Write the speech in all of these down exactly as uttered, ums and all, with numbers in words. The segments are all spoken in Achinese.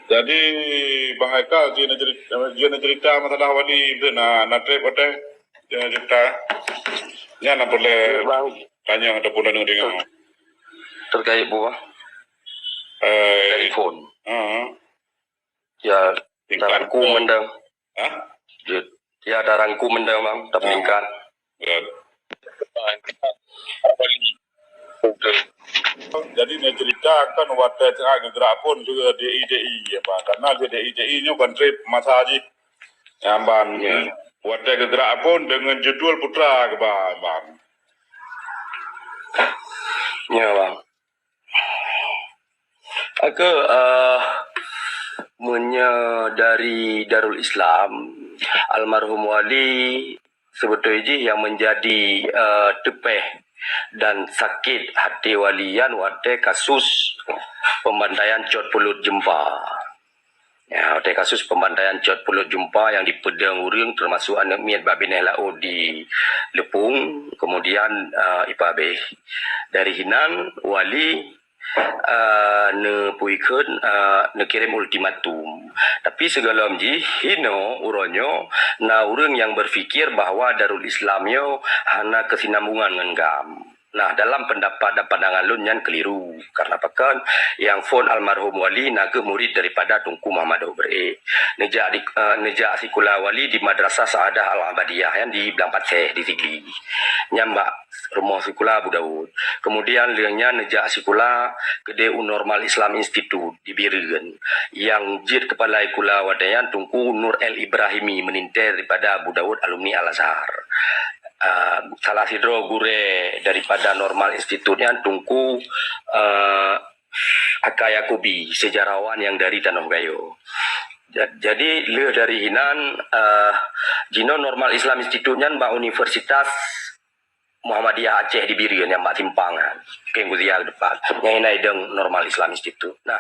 Jadi, Bang Haikal, jeuet neuceurita, jeuet neuceurita masalah Wali tu na, na trép watèe, jeuet neuceurita. Nyan na peureulèe Bang, tanyong ataupun na deungö. Terkait apa, Bang? Eh, dari phone. Ha. Ya, tingkat tarangkum phone. Mandang. Ha? Ya, ya, tarangkum mandang, Bang, tapi tingkat. Ya. Jadi, neuceurita kan watèe teuka geugrak phôn keu D I D I, ya, Bang. Karena di D I D I nyoe kan trép masa jih. Nyan, Bang. Ya. Watèe geugrak phôn deungon judul Putra keu Bang, Bang. Ya, Bang. Aku, eh, meunyoe dari Darul Islam, almarhum Wali sebetul jih yang menjadi, eh, teupeh dan sakét hati Wali nyan watèe kasus pembantaian Cot Pulut Jeumpa. Ya, watèe kasus pembantaian Cot Pulut Jeumpa yang dipeudong ureueng, termasuk aneuk miet bak binéh laôt di Leupung, kemudian, eh, ipa abéh. Dari hinan, Wali, eh, neupeue kheun, eh, neukirém ultimatum. Tapi sigohlom jih, hinoe uroe nyoe na ureueng nyang berpikir bahwa Darul Islam nyoe hana keusinambungan ngon GAM. Nah, dalam pendapat dan pandangan lôn nyan keliru. Karena pakon, nyang phôn almarhum Wali na kheueh murid daripada Teungku Muhammad Daud Beureu'ék. Neujak di, eh, neujak sikula Wali di Madrasah Sa'adah Al-Abadiyah nyan di Blang Paséh di Sigli. Nyan bak rumoh sikula Abu Daud. Kemudian lheueh nyan neujak sikula keudéh u Normal Islam Institute di Bireuen. Nyang jeuet keupala sikula watèe nyan Teungku Nur El Ibrahimi, meunintèe daripada Abu Daud alumni Al-Azhar. Ah, salah sidroe gurèe daripada Normal Institute nyan Teungku, eh, Aka Yakubi, sejarawan nyang dari Tanoh Gayo. Ja-, jadi lheueh dari hinan, eh, jinoe Normal Islam Institute nyan bak Universitas Muhammadiyah Aceh di Bireuen nyang bak simpang nyan. Mungkin kuziah depan. Nyan inan idong Normal Islam Institute. Nah,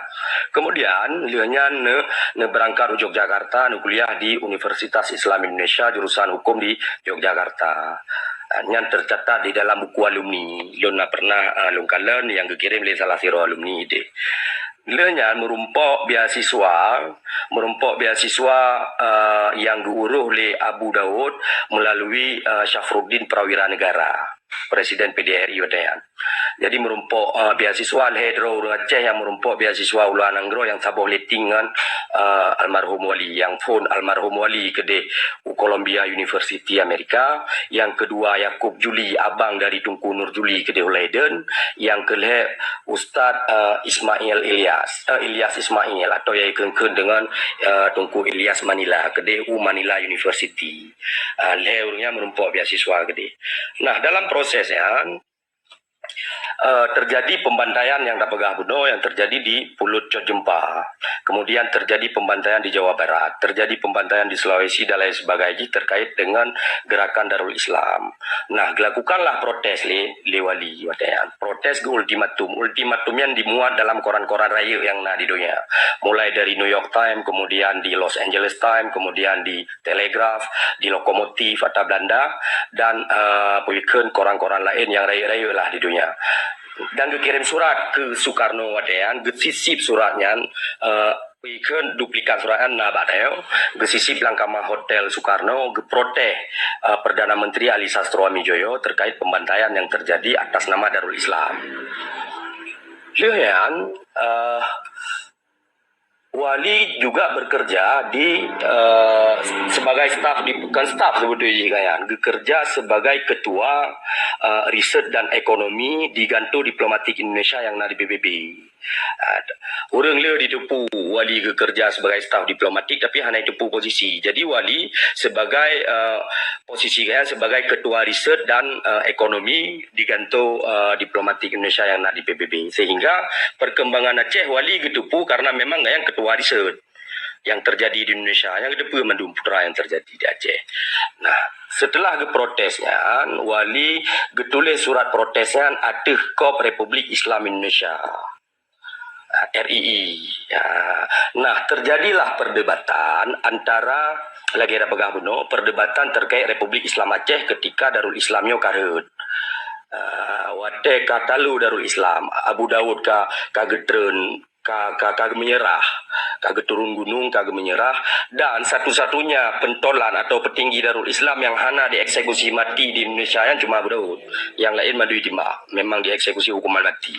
kemudian lheueh nyan ne, neubeurangkat u Yogyakarta, neukuliah di Universitas Islam Indonesia, jurusan hukum di Yogyakarta. Ah, nyan tercatat di dalam buku alumni. Lôn na pernah, ah, lôn kalon nyang geukirém lé salah sidroe alumni idéh. Lheueh nyan meurumpok beasiswa, meurumpok beasiswa, eh, nyang geuurôh lé Abu Daud meulalu, eh, Syafruddin Prawira Negara, Presiden P D R I watèe nyan. Jadi meurumpok, eh, beasiswa lhèe droe ureueng Aceh nyang meurumpok beasiswa u luwa nanggroe nyang saboh letting ngon, eh, almarhum Wali, nyang phôn almarhum Wali keudéh u Columbia University Amerika, nyang keudua Yakub Juli, abang dari Teungku Nur Juli keudéh u Leiden, nyang keulhèe Ustaz, eh, Ismail Ilyas, eh, Ilyas Ismail atau nyang jikheun-kheun deungon, eh, Teungku Ilyas Manila keudéh u Manila University. Eh, lhèe ureueng nyan meurumpok beasiswa keudéh. Nah, dalam proses nyan, eh, terjadi pembantaian nyang tapeugah bunoe nyang terjadi di Pulut Cot Jeumpa. Kemudian terjadi pembantaian di Jawa Barat, terjadi pembantaian di Sulawesi dan lain sebagainya terkait dengan gerakan Darul Islam. Nah, gelakukanlah protes lé, lé Wali watèe nyan. Protes geu ultimatum. Ultimatum nyan dimuat dalam koran-koran rayeuk nyang na di donya. Mulai dari New York Times, kemudian di Los Angeles Times, kemudian di Telegraph, di Lokomotif Ata Belanda, dan, eh, peue kheun koran-koran laén nyang rayeuk-rayeuk lah di donya. Dan geukirém surat keu Soekarno watèe nyan, geusisip surat nyan, eh, peue kheun duplikat surat nyan na bak tanyoe, geusisip lam kama hotel Soekarno, geuprotes, eh, Perdana Menteri Ali Sastro Amijoyo terkait pembantaian yang terjadi atas nama Darul Islam. Lheueh nyan, eh, Wali juga bekerja di, eh, sebagai staf di, bukan staf sebetulnya jih kan, geukeureuja sebagai ketua, eh, riset dan ekonomi di gantoe diplomatik Indonesia yang na di P B B. Ah, ureueng le jiteupeue Wali geukeureuja sebagai staf diplomatik, tapi hana jiteupeue posisi. Jadi Wali sebagai, eh, posisi gaya sebagai ketua riset dan, eh, ekonomi di gantoe, eh, diplomatik Indonesia yang na di P B B. Sehingga perkembangan Aceh Wali geuteupeue karena memang gaya ketua riset yang terjadi di Indonesia, nyang geuteupeue mandum putra yang terjadi di Aceh. Nah, setelah geuprotes nyan, Wali geutuléh surat protes nyan ateueh kop Republik Islam Indonesia, R I I. Ya. Nah, terjadilah perdebatan antara, lagèe dak peugah bunoe, perdebatan terkait Republik Islam Aceh ketika Darul Islam nyoe ka rhot. Ah, watèe ka talu Darul Islam, Abu Daud ka, ka geutreun ka, ka, ka menyerah, ka geuturun gunong, ka geumenyerah, dan satu-satunya pentolan atau petinggi Darul Islam yang hana dieksekusi mati di Indonesia nyan cuma Abu Daud. Yang lain mandum ditimbak, memang dieksekusi hukuman mati.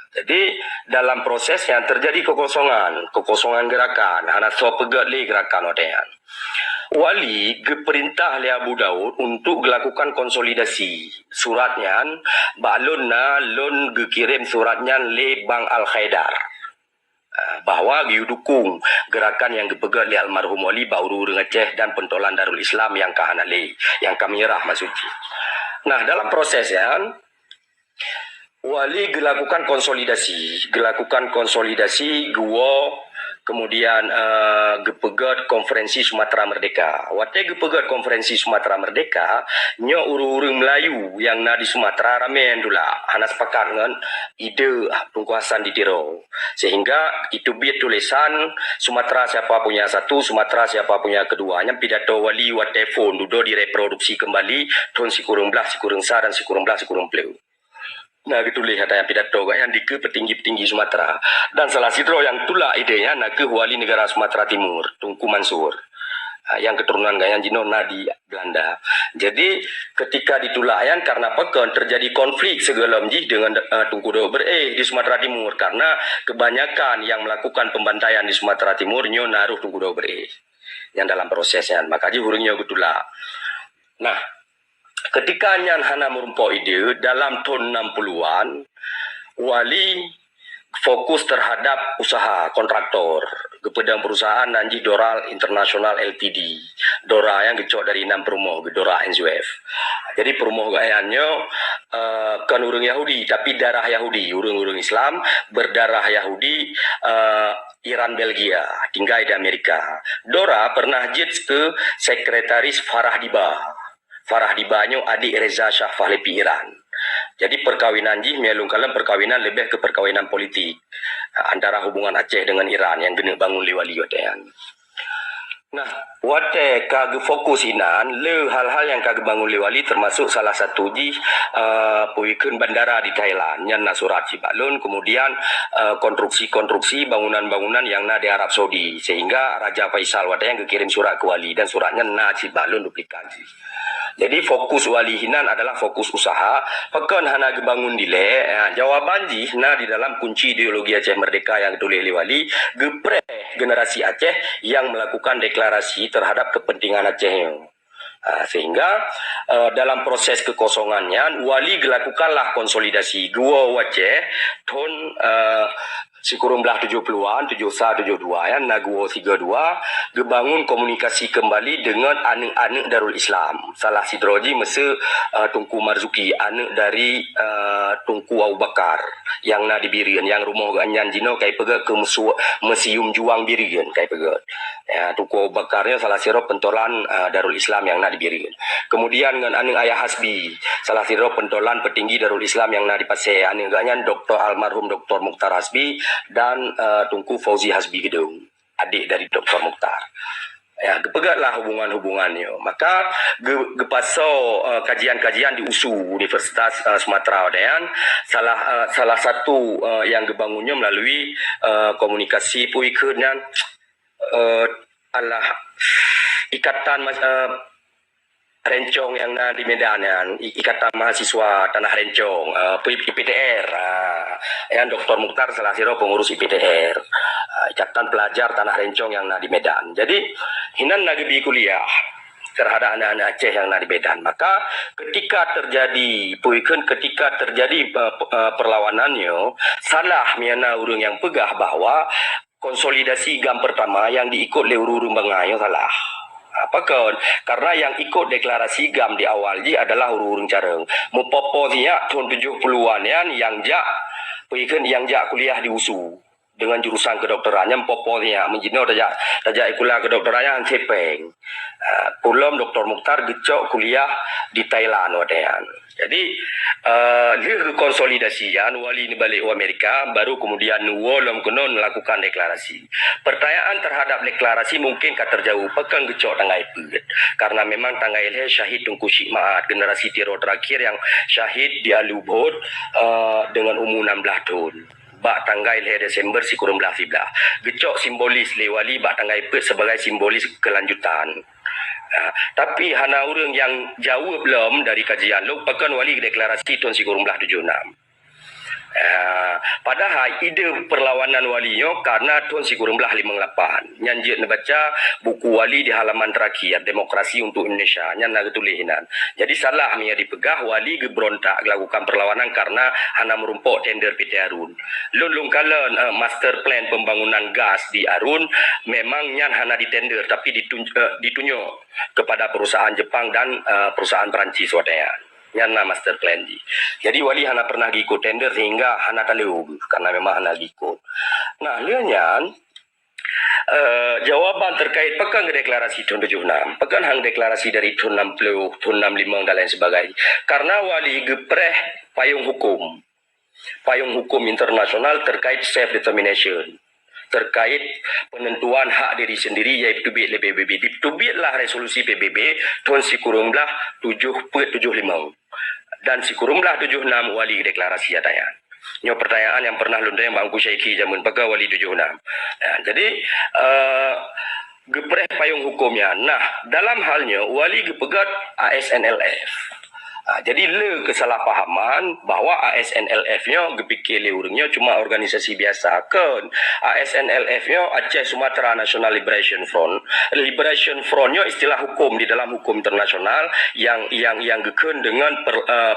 Jadi, dalam proses nyan terjadi kekosongan, kekosongan gerakan, hana soe peugét lé gerakan watée nyan. Wali geupeurintah lé Abu Daud untuk gelakukan konsolidasi. Surat nyan, bak lôn na lôn geukirém surat nyan lé Bang Al-Khaidar, ah, bahwa geuyue dukung gerakan nyang geupeugét lé almarhum Wali bak ureuëng-ureuëng Aceh dan pentolan Darul Islam nyang ka hana lé, nyang ka menyerah maksud jih. Nah, dalam proses nyan, Wali gelakukan konsolidasi, gelakukan konsolidasi geuwoe, kemudian, eh, geupeugét Konferensi Sumatera Merdeka. Watée geupeugét Konferensi Sumatera Merdeka, nyoe ureuëng-ureuëng Melayu nyang na di Sumatera ramé tulak, hana sepakat ngon ide Teungku Hasan di Tiro. Sehingga itu biet tulisan Sumatera siapa punya satu, Sumatera siapa punya kedua. Nyang pidato Wali watée phon dudoe direproduksi kembali thon sikureueng blah, sikureueng sa dan sikureueng blah, sikureueng pleu. Nah, geutuléh ata nyang pidato geuh nyan dikeue petinggi-petinggi Sumatera. Dan salah sidroe nyang tulak ide nyan nakeuh Wali Negara Sumatera Timur, Teungku Mansur. Ah, nyang keuturonan geuh nyan jinoe na di Belanda. Jadi, ketika ditulak nyan karena pakon terjadi konflik sigohlom jih dengan, eh, Teungku Daud Beureueh di Sumatera Timur karena kebanyakan yang melakukan pembantaian di Sumatera Timur nyoe na roh Teungku Daud Beureueh nyang dalam proses nyan. Maka jih ureuëng nyoe geutulak. Nah, ketika nyan hana meurumpok ide, dalam thon enam puluhan, Wali fokus terhadap usaha kontraktor. Geupeudong perusahaan nan jih Doral International L T D. Dora nyang geucok dari nan peurumoh geuh, Dora Ainsworth. Jadi peurumoh geuh nyan nyoe, eh, kon ureuëng Yahudi, tapi darah Yahudi, ureuëng-ureuëng Islam berdarah Yahudi, eh, Iran Belgia, tinggai di Amerika. Dora pernah jeuet keu sekretaris Farah Diba. Farah Diba nyoe adik Reza Shah Pahlavi Iran. Jadi perkawinan jih meulôn kalon perkawinan leubeh keu perkawinan politik, antara hubungan Aceh dengan Iran nyang geuneuk bangun lé Wali watée nyan. Nah, watée ka geufokus inan, le hal-hal nyang ka geubangun lé Wali termasuk salah satu jih, eh, peue kheun bandara di Thailand. Nyan na surat cit bak lôn, kemudian, eh, konstruksi-konstruksi bangunan-bangunan nyang na di Arab Saudi. Sehingga Raja Faisal watée nyan geukirém surat keu Wali dan surat nyan na cit bak lôn duplikat jih. Jadi fokus Wali hinan adalah fokus usaha, pakon hana geubangun dilée. Ha, jawaban jih na di dalam Kunci Ideologi Aceh Merdeka nyang geutuléh lé Wali, geupreh generasi Aceh nyang melakukan deklarasi terhadap kepentingan Aceh nyoe. Ha, sehingga, eh, dalam proses kekosongan nyan, Wali gelakukanlah konsolidasi geuwoe u Aceh thon, eh, sikureueng blah tujoh puluhan, tujoh sa, tujoh dua, ya, na geuwoe sigoe dua, geubangun komunikasi kembali dengan aneuk-aneuk Darul Islam. Salah sidroe jih meuseu, eh, Teungku Marzuki, aneuk dari, eh, Teungku Abu Bakar nyang na di Bireuen, nyang rumoh geuh nyan jinoe kai peugét keu musu-, Museum Juang Bireuen kai peugét. Ya, Teungku Abu Bakar nyoe salah sidroe pentolan, eh, Darul Islam nyang na di Bireuen. Kemudian ngon aneuk Ayah Hasbi, salah sidroe pentolan petinggi Darul Islam nyang na di Pasé. Aneuk geuh nyan Doktor almarhum Doktor Mukhtar Hasbi dan, eh, Teungku Fauzi Hasbi Geudong, adik dari Doktor Mukhtar. Ya, geupeugétlah hubungan-hubungan nyoe. Maka geu-, geupasoe, eh, kajian-kajian di USU, Universitas, eh, Sumatera watée nyan. Salah, eh, salah satu, eh, nyang geubangun nyoe melalui, eh, komunikasi peue kheun nyan, eh, alah, ikatan mas-, eh, Rencong nyang na di Medan nyan, I-, Ikatan Mahasiswa Tanah Rencong, eh, P-, I P T R, ah, nyan Doktor Mukhtar salah sidroe pengurus I P T R, ah, Ikatan Pelajar Tanah Rencong nyang na di Medan. Jadi, hinan na geubi kuliah terhadap aneuk-aneuk Aceh nyang na di Medan. Maka, ketika terjadi, peue kheun ketika terjadi, eh, pe-, eh, perlawanan nyoe, salah meunyo na ureuëng nyang peugah bahwa konsolidasi GAM pertama nyang diikot lé ureuëng-ureuëng bangai nyoe salah. Ha, pakon? Karena nyang ikot deklarasi GAM di awal jih adalah ureuëng-ureuëng carông. Meupopo sinyak thon tujoh puluhan nyan nyang jak, peue kheun nyang jak kuliah di USU dengan jurusan kedokteran. Nyan meupopo sinyak, meujinoe tajak, tajak sikula kedokteran nyan han sepeng. Ha, peulom Doktor Mukhtar geucok kuliah di Thailand watée nyan. Jadi, eh, lheueh geukonsolidasi nyan, Wali neubalek u Amerika, baru kemudian neuwoe lom keunoe neulakukan deklarasi. Pertanyaan terhadap deklarasi mungkin ka teujaweueb, pakon geucok tanggai peuet. Karena memang tanggai lhée syahid Teungku Chik Maat, generasi terror terakhir yang syahid di Alu Bhot, eh, dengan umu enam belas thon. bak tanggai lhèe Desember sikureueng blah siblah. Geucok simbolis lé wali bak tanggai peuet sebagai simbolis keulanjutan. Ha, tapi hana ureuëng nyang jaweueb lom dari kajian lôn pakon wali geudeklarasi thon sikureueng blah tujoh nam. Ha, padahai ide perlawanan wali nyoe karena thon sikureueng blah limong lapan. Nyan jeuet neubaca buku wali di halaman terakhir, Demokrasi untuk Indonesia. Nyan na geutuléh inan. Jadi salah meunyoe dipeugah wali geubeurontak geulakukan perlawanan karena hana meurumpok tender P T Arun. Lôn lôn kalon, eh, master plan pembangunan gas di Arun memang nyan hana ditender tapi ditun-, eh, ditunyok kepada perusahaan Jepang dan, eh, perusahaan Perancis watèe nyan. Nyan na master plan jih. Jadi wali hana pernah geuikot tender sehingga hana taleueng karena memang hana geuikot. Nah, lheueh nyan, eh, jawaban terkait pakon geudeklarasi thon tujoh nam, pakon han deklarasi dari thon nam ploh, thon nam limong dan lain sebagainya. Karena wali geupreh payong hukum. Payong hukum internasional terkait self determination, terkait penentuan hak diri sendiri yang diteubiet lé P B B. Diteubietlah resolusi P B B thon sikureueng blah tujoh peuet tujoh limong. Dan sikureueng blah tujoh nam wali deklarasi ataya. Nyoe pertanyaan yang pernah lôn tanyong bak Teungku Syaikhi jameun, pakon wali tujoh nam. Nah, jadi, eh, geupreh payong hukum nyan. Nah, dalam hal nyoe wali geupeugét A S N L F. Ha, jadi le kesalahpahaman bahwa A S N L F nyoe geupike lé ureuëng nyoe cuma organisasi biasa. Kon, A S N L F nyoe Aceh Sumatera National Liberation Front. Liberation Front nyoe istilah hukum di dalam hukum internasional yang yang yang geukheun dengan per, uh,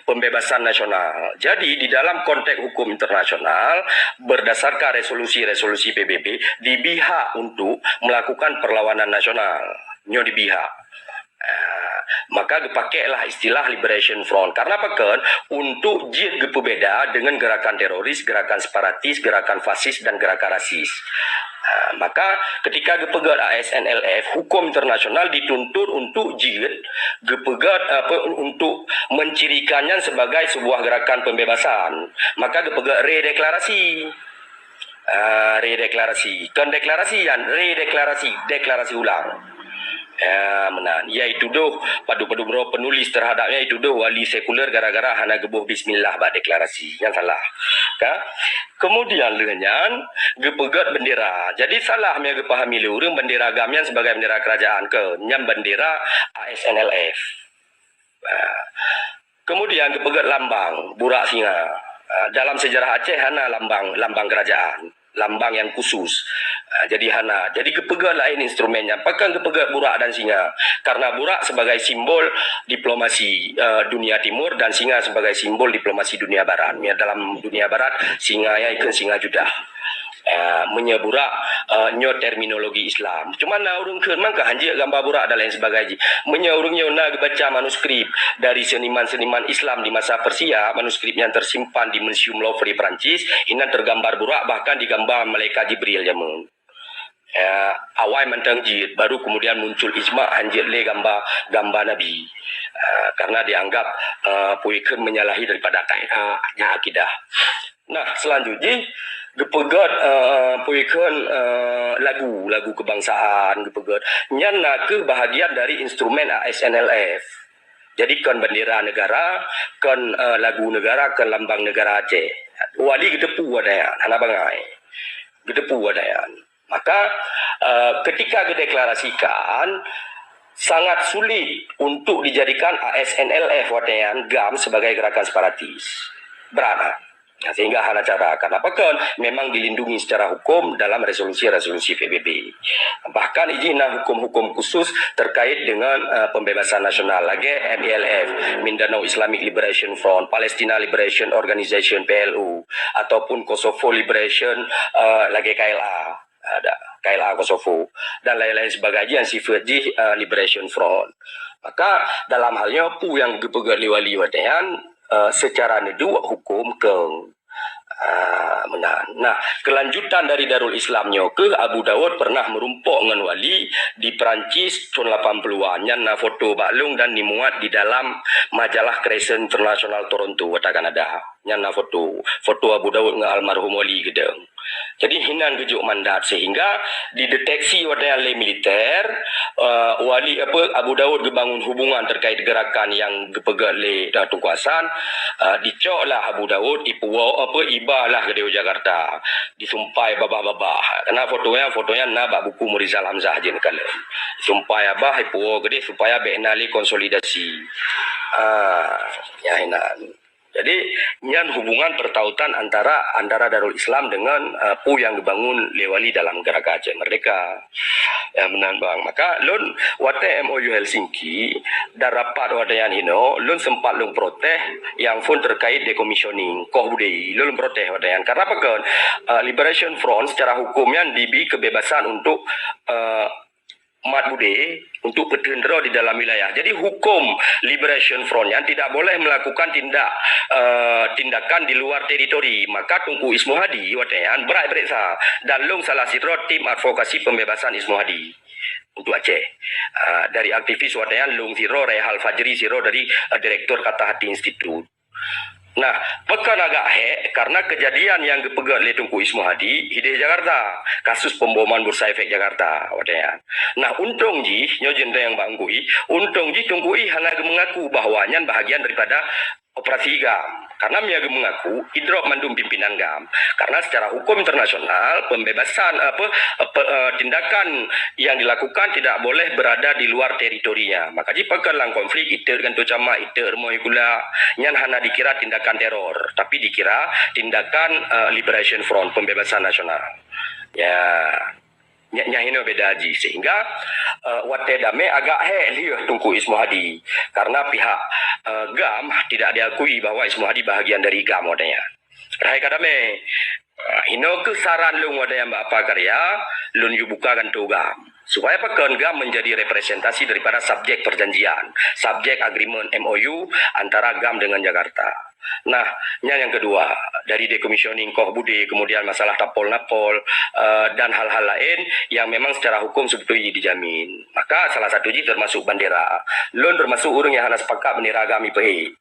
pembebasan nasional. Jadi di dalam konteks hukum internasional berdasarkan resolusi-resolusi P B B dibiha untuk melakukan perlawanan nasional. Nyoe dibiha. Ah, maka geupakailah istilah Liberation Front. Karena pakon? Untuk jeuet geupeubeda dengan gerakan teroris, gerakan separatis, gerakan fasis dan gerakan rasis. Ah, maka ketika geupeugét A S N L F, hukum internasional dituntut untuk jeuet geupeugét apa untuk mencirikannya sebagai sebuah gerakan pembebasan. Maka geupeugét redeklarasi. Ah, redeklarasi. Kon deklarasi, Yan. Redeklarasi. Deklarasi ulang. Ya, meunan. Ia itudoh, padub-padub droe penulis terhadapnya itudoh wali sekuler gara-gara hana geuboh bismillah bak deklarasi. Nyan salah. Ka? Kemudian lheueh nyan, geupeugét bendera. Jadi salah meunyoe geupahami lé ureuëng bendera GAM nyan sebagai bendera kerajaan. Kon, nyan bendera A S N L F. Ah, kemudian geupeugét lambang, burak singa. Ah, dalam sejarah Aceh hana lambang, lambang kerajaan, lambang yang khusus. Ah, jadi hana. Jadi geupeugét laén instrumennya. Pakon geupeugét burak dan singa? Karena burak sebagai simbol diplomasi, eh, dunia timur dan singa sebagai simbol diplomasi dunia barat. Ya, dalam dunia barat, singa ya ikon singa Judah. Ah, meunyoe burak, ah, nyoe terminologi Islam. Cuma na ureuëng kheun mangka hanjeuet gamba burak dan lain sebagainya. Meunyoe ureuëng nyoe na geubaca manuskrip dari seniman-seniman Islam di masa Persia, manuskrip yang tersimpan di Museum Louvre Perancis, inan tergambar burak bahkan digambar malaikat Jibril jameun. Ya, awai mantong jeuet, baru kemudian muncul ijma hanjeuet lé gamba, gamba Nabi. Ah, karena dianggap, ah, peue kheun menyalahi daripada kaidah, akidah. Nah, selanjutnya geupeugét, eh, peue kheun, eh, lagu, lagu kebangsaan geupeugét. Nyan na kheueh bahagian dari instrumen A S N L F. Jadi kon bendera negara, kon, eh, lagu negara, kon lambang negara Aceh. Wali geuteupeue ata nyan, hana bangai. Geuteupeue ata nyan. Maka, eh, ketika geudeklarasikan, sangat sulit untuk dijadikan A S N L F watèe nyan GAM sebagai gerakan separatis. Berat, ha? Nah, sehingga hana cara. Kenapa? Kon memang dilindungi secara hukum dalam resolusi-resolusi P B B. Bahkan ijih na hukum-hukum khusus terkait dengan, eh, pembebasan nasional lagèe M I L F, Mindanao Islamic Liberation Front, Palestina Liberation Organization, P L O, ataupun Kosovo Liberation, eh, lagèe K L A. Ada K L A Kosovo dan lain-lain sebagainya yang sifat jih, eh, Liberation Front. Maka dalam hal nyoe peue nyang geupeugét lé wali watèe nyan, eh, secara neuduek hukum keu, ah, meunan. Nah, kelanjutan dari Darul Islam nyoe kheueh Abu Daud pernah meurumpok ngon wali di Perancis thon lapan puluhan. Nyan na foto bak lôn dan dimuat di dalam majalah Crescent International Toronto, ata Kanada. Nyan na foto. Foto Abu Daud ngon almarhum wali geudong. Jadi hinan geujok mandat sehingga dideteksi watée nyan lé militer, eh, Wali apa Abu Daud geubangun hubungan terkait gerakan nyang geupeugét lé, eh, Teungku Hasan, eh, dicok lah Abu Daud ipuwoe apa iba lah keudéh u Jakarta, disumpai babah-babah. Karena foto nyan, foto nyan na bak buku Murizal Hamzah jih neukalon. Sumpai babah ipuwoe keudéh supaya bék na lé konsolidasi. Ah, nyan hinan. Jadi, nyan hubungan pertautan antara, antara Darul Islam dengan, eh, peue nyang geubangun lé Wali dalam Gerakan Aceh Merdeka. Ya, meunan bang. Maka lôn watée M O U Helsinki dan rapat watée nyan hinoe, lôn sempat lôn protes nyang phon terkait decommissioning, koh budé. Lôn protes watée nyan. Karena apa kan? Eh, Liberation Front secara hukum nyan dibri kebebasan untuk, eh, mat budé untuk peuteun droe di dalam wilayah. Jadi hukum Liberation Front nyan tidak boleh melakukan tindak, eh, tindakan di luar teritori. Maka Teungku Ismu Hadi watée nyan brat peuriksa dan lôn salah sidroe tim advokasi pembebasan Ismu Hadi untuk Aceh. Ah, dari aktivis watée nyan lôn sidroe, Rehal Fajri sidroe dari, eh, direktur Kata Hati Institute. Nah, pakon agak hék karena kejadian nyang geupeugét lé Teungku Ismu Hadi idéh Jakarta, kasus pemboman Bursa Efek Jakarta watée nyan. Nah, untông jih nyoe jeuet nyang bak Teungku I, untông jih Teungku I hana geumeungaku bahwa nyan bahagian daripada operasi GAM. Karena meunyo geumeungaku, idrop mandum pimpinan GAM. Karena secara hukum internasional, pembebasan apa, apa, eh, tindakan yang dilakukan tidak boleh berada di luar teritorinya. Maka jih pakon lam konflik, itot gantoe camat, itot rumoh sikula, nyan hana dikira tindakan teror, tapi dikira tindakan, eh, Liberation Front, pembebasan nasional. Ya, nya, nya hino beda jih. Sehingga, eh, watée damé agak hék lheueh Teungku Ismu Hadi. Karena pihak, eh, GAM tidak diakui bahwa Ismu Hadi bahagian dari GAM watée nyan. Rahai ka damé. Ah, inoe keuh saran lôn watée nyan bak Apa Karya, lôn yue buka gantoe GAM. Supaya pakon GAM menjadi representasi daripada subjek perjanjian, subjek agreement M O U antara GAM dengan Jakarta. Nah, nyan nyang kedua, dari decommissioning koh budé, kemudian masalah tapol-napol, eh, dan hal-hal laén yang memang secara hukum sebetulnya dijamin. Maka salah satu jih termasuk bandera. Lôn termasuk ureuëng nyang hana sepakat bandera GAM ipeuék.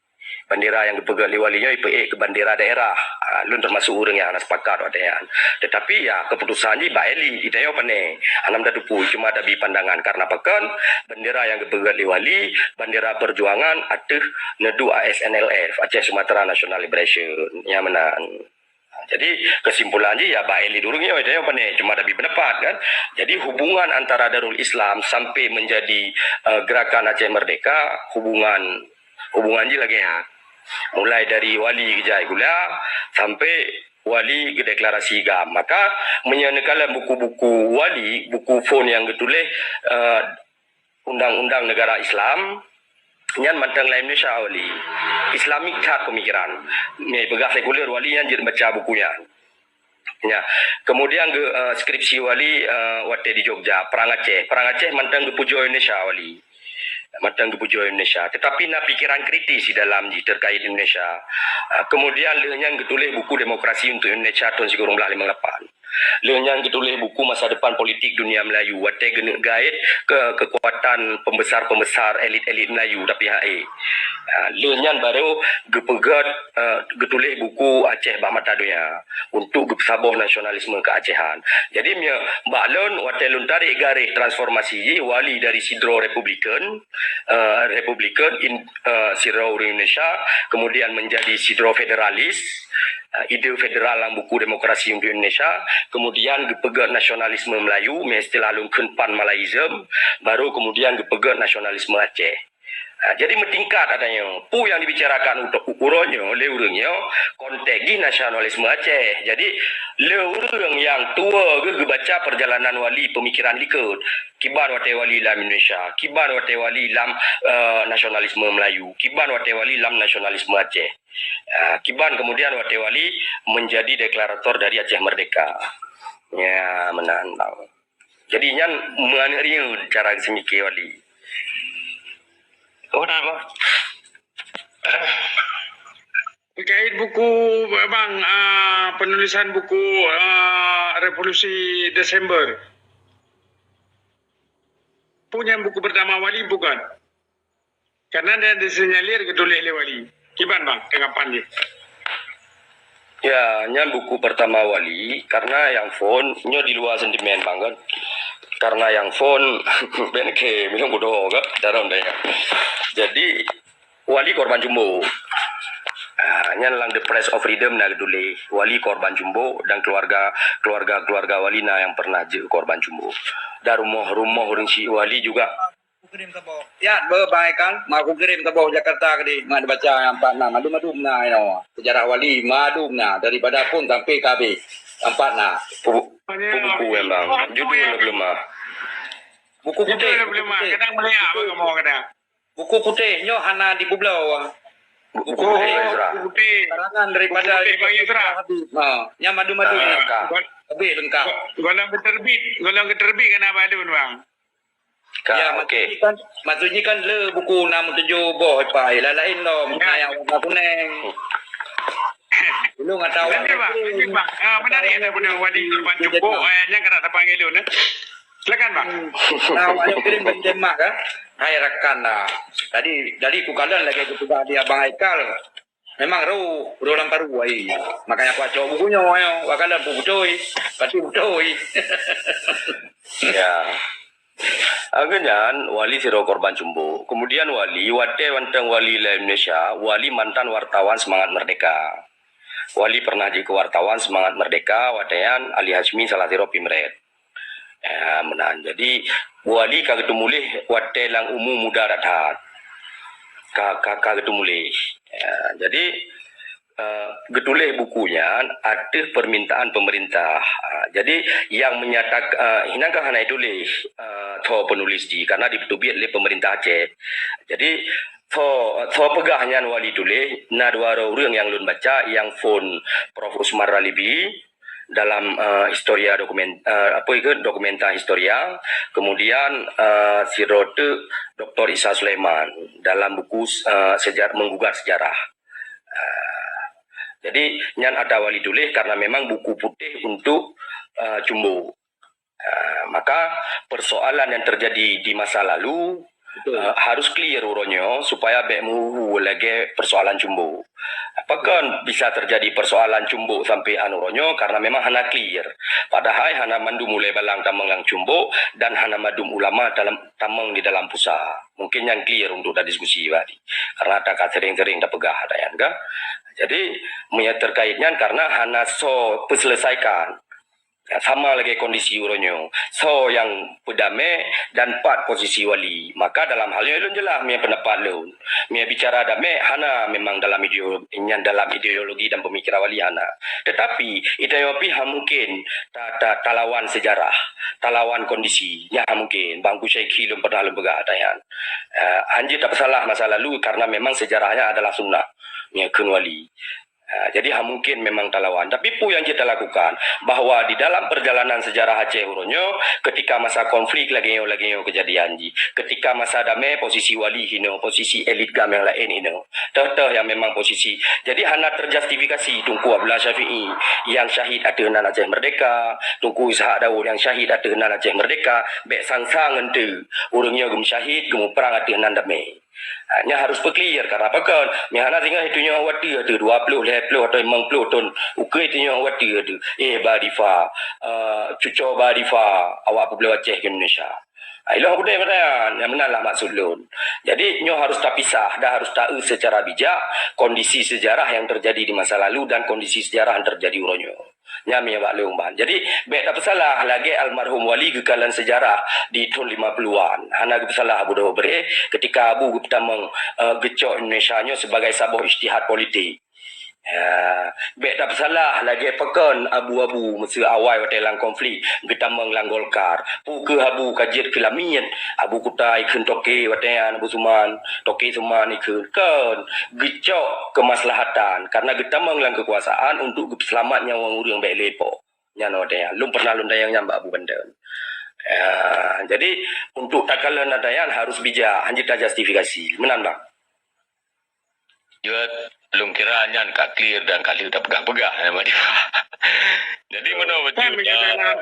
Bandera nyang geupeugét lé Wali nyoe ipeuék keu bandera daerah. Ah, lôn termasuk ureuëng nyang hana sepakat watée nyan. Tetapi ya, keputusan jih bak elit, geutanyoe pane. Hana meutateupeue, cuma tabri pandangan. Karena pakon, bandera nyang geupeugét lé Wali, bandera perjuangan ateueh neuduek A S N L F, Aceh Sumatera National Liberation. Nyan meunan. Jadi, kesimpulan jih ya bak elit ureuëng nyoe, geutanyoe pane, cuma tabri pendapat kan. Jadi, hubungan antara Darul Islam sampai menjadi, eh, Gerakan Aceh Merdeka, hubungan, hubungan jih lagée nyan. Mulai dari Wali geujak sikula sampai Wali geudeklarasi GAM. Maka, meunyo neukalon buku-buku Wali, buku phon nyang geutuléh, eh, undang-undang negara Islam, nyan mantong lam Indonesia Wali. Islamik that pemikiran. Nyang peugah sekuler Wali nyan jeuet baca buku nyan. Ya. Kemudian ge, eh, skripsi Wali, eh, watée di Jogja, Perang Aceh. Perang Aceh mantong geupujoe Indonesia Wali. Mantong geupujoe Indonesia. Tetapi na pikiran kritis di dalam jih terkait Indonesia. Eh, kemudian lheueh nyan geutuléh buku Demokrasi untuk Indonesia tahun sikureueng blaih limong lapan. Lheueh nyan geutuléh buku Masa Depan Politik Dunia Melayu, watée geuneuk gait keu kekuatan pembesar-pembesar elit-elit Melayu, tapi hai. Ha, lheueh nyan baru geupeugét, eh, geutuléh buku Aceh Bak Mata Donya untuk geupeusaboh nasionalisme keuacehan. Jadi, meunyo bak lôn, watée lôn tarék garéh transformasi jih, Wali dari sidroe Republikan, eh, Republikan, in-, eh, sidroe ureuëng Indonesia, kemudian menjadi sidroe federalis, eh, ide federal lam buku Demokrasi untuk Indonesia, kemudian geupeugét nasionalisme Melayu, meuistilah lôn kheun Pan-Malaisme, baru kemudian geupeugét nasionalisme Aceh. Ah, jadi meutingkat atanyoe. Peue nyang dibicarakan untuk uroe nyoe lé ureuëng nyoe, konteks jih nasionalisme Aceh. Jadi, lé ureuëng nyang tuwoe geuh geubaca perjalanan Wali pemikiran likot. Kiban watée Wali lam Indonesia, kiban watée Wali lam, eh, nasionalisme Melayu, kiban watée Wali lam nasionalisme Aceh. Ah, kiban kemudian watée Wali menjadi deklarator dari Aceh Merdeka. Ya, meunan, bang. Jadi, nyan meuaneuk riyeun cara geuseumiké Wali. Oh, na, bang. Terkait buku, bang, ah, penulisan buku, ah, Revolusi Desember. Peue nyan buku pertama Wali bukan? Karena dia disinyalir geutuléh lé Wali. Kiban, bang, tanggapan jih? Ya, nyan buku pertama Wali, karena nyang phon, nyoe di luwa sentimen banget. Karena nyang phon, ben ke, minum bodoh ke, dalam daya. Jadi, Wali korban cumbu. Ah, nyan lam The Price of Freedom na geutuléh, Wali korban cumbu dan keluarga, keluarga-keluarga Wali na nyang pernah jeuet korban cumbu. Dan rumoh-rumoh ureuëng syiek Wali juga. Aku kirim saboh. Ya, beu Bang Haikal, ma aku kirim saboh Jakarta keudeh, ma dibaca nyang empat na, madum-madum na inoe. Sejarah Wali, madum na, daripada phon sampai ka habéh. Empat na. Pu-, pu buku memang. Judul lebih lemah. Buku putih. Judul lebih lemah. Kadang melihat apa kamu kadang. Buku putih nyoh hana dipubloe. Buku putih Bang Yusra. Buku putih. Karangan daripada Buku putih Bang Yusra. Habib. Ha, nyang madu-madu Ah, nyoh. Ka. Habib lengkap. Go-, golom keterbit, golom keterbit kan Abah Dun, Bang? Ka, Ya, okey. maksud jih kan, maksud jih kan le buku enam tujuh boh, Pak. Lain-lain lom, Ya. na nyang warna kuning. Dulu nggak tahu. Lanjut, Bang. Lanjut, Bang. Ah, menarik ada benda Wali korban Dia cukuk, jadi eh, nyang kena terpanggil dulu, eh. Silakan, Bang. Hmm. Nah, awak nyoe kirim dari Denmark, kan? Hai rakan lah. Tadi, tadi ku kalon lagi ketugas di Abang Haikal. Memang roh, roh lam paru ai. Makanya aku acok buku nyoe, ayo. Wak kalon pun beutôi. Pasti beutôi. Ya. Akhirnya, Wali sidroe korban cumbu. Kemudian Wali, watée mantong Wali lam Indonesia, Wali mantan wartawan Semangat Merdeka. Wali pernah jeuet keu wartawan Semangat Merdeka, watée nyan Ali Hasyimi salah sidroe pimret. Ya, meunan. Jadi, Wali ka geuteumuléh watée lam umu muda that-that. Ka, ka, ka geuteumuléh. Ya, jadi, eh, geutuléh buku nyan ateueh permintaan pemerintah. Ah, jadi, yang menyatak-, eh, hinan ka hana ituléh, eh, tho penulis jih, karena dipeuteubiet lé pemerintah Aceh. Jadi, tho, tho peugah nyan Wali tuléh, na dua droe ureuëng nyang lôn baca, nyang phon Prof Usmar Ralibi, dalam, eh, historia dokumen-, eh, apa itu, Documenta Historia, kemudian, eh, sidroe teuk Doktor Isa Sulaiman dalam buku, eh, sejar-, Menggugat Sejarah. Eh, jadi, nyan ata Wali tuléh karena memang buku putih untuk, eh, cumbu. Eh, maka persoalan yang terjadi di masa lalu Betul. Eh, harus clear uroe nyoe supaya bék meuhu lagée persoalan cumbu. Pakon bisa terjadi persoalan cumbu sampai an uroe nyoe? Karena memang hana clear. Padahai hana mandum ulée balang tamong lam cumbu dan hana mandum ulama dalam, tamong di dalam pusa. Mungkin nyang clear untuk tadiskusi bak di. Karena ata ka sering-sering tapeugah ata nyan kan. Jadi, meunyoe terkait nyan karena hana soe peuselesaikan. Ya, sama lagée kondisi uroe nyoe. Soe nyang peudamé dan pat posisi Wali. Maka dalam hal nyoe lôn jeulaih meunan pendapat lôn. Meubicara damé hana memang dalam ideo-, nyan dalam ideologi dan pemikiran Wali hana. Tetapi, ita nyoe pih hana mungkin ta-, ta-, talawan sejarah, talawan kondisi. Nyan hana mungkin. Bang Kusyai khi lôn pernah lôn peugah ata nyan. Eh, hanjeuet tapeusalah masa lalu karena memang sejarahnya adalah sunnah. Nyan kheun Wali. Ha, jadi, hana mungkin memang talawan. Tapi peue nyang jeuet talakukan, bahwa di dalam perjalanan sejarah Aceh uroe nyoe, ketika masa konflik lagée nyoe, lagée nyoe keujadian jih. Ketika masa damé, posisi Wali hinoe, posisi elit GAM nyang laén hinoe. Teuh-teuh nyang memang posisi. Jadi, hana terjustifikasi Teungku Abdullah Syafi'i nyang syahid ateueh nan Aceh Merdeka, Teungku Ishak Daud nyang syahid ateueh nan Aceh Merdeka, bék sang-sang ngon teuk ureuëng nyoe geumeusyahid, geumuprang ateueh nan damé. Ha, nyan harus peuclear, karena pakon? Meuhana singoh itu nyoe watée, ateueh dua ploh, lhée ploh atau limong ploh thon ukeue itu nyoe watée, ateueh, eh, Badifa, eh, cuco Badifa, awak peubloe Aceh ke Indonesia. Ha, ilong budai meunan, nyang meunan lah maksud lôn. Jadi, nyoe harus tapisah dan harus taeu secara bijak kondisi sejarah yang terjadi di masa lalu dan kondisi sejarah yang terjadi uroe nyoe. Nyan meunan bak lôn ban. Jadi, bék tapeusalah lagée almarhum Wali geukalon sejarah di thon lima puluhan. Hana geupeusalah Abu Dawud Beuréh ketika Abu geupeutamong, eh, geucok Indonesia nyoe sebagai saboh ijtihad politik. Ya, bék tapeusalah lagée pakon Abu-Abu meuseu awai watée lam konflik geutamong lam Golkar. Peue keuh Abu ka jeuet keu lamiet, Abu Kuta ikheun toke watée nyan Abu Suman, toke Suman ikheun. Kon, geucok keumaslahatan karena geutamong lam keukuasaan untuk geupeuseulamat nyawöng ureuëng bék lé po. Nyan watée nyan. Lôn pernah lôn tanyong nyan bak Abu Banten. Ya, jadi untuk takalon ata nyan harus bijak, hanjeuet tajustifikasi. Meunan, Bang. Jeuet, lôn kira nyan ka clear dan ka lheueh tapeugah-peugah, ya, Bang Difa. Jadi, meunoe Kan bacut, meunyoe ah, dalam,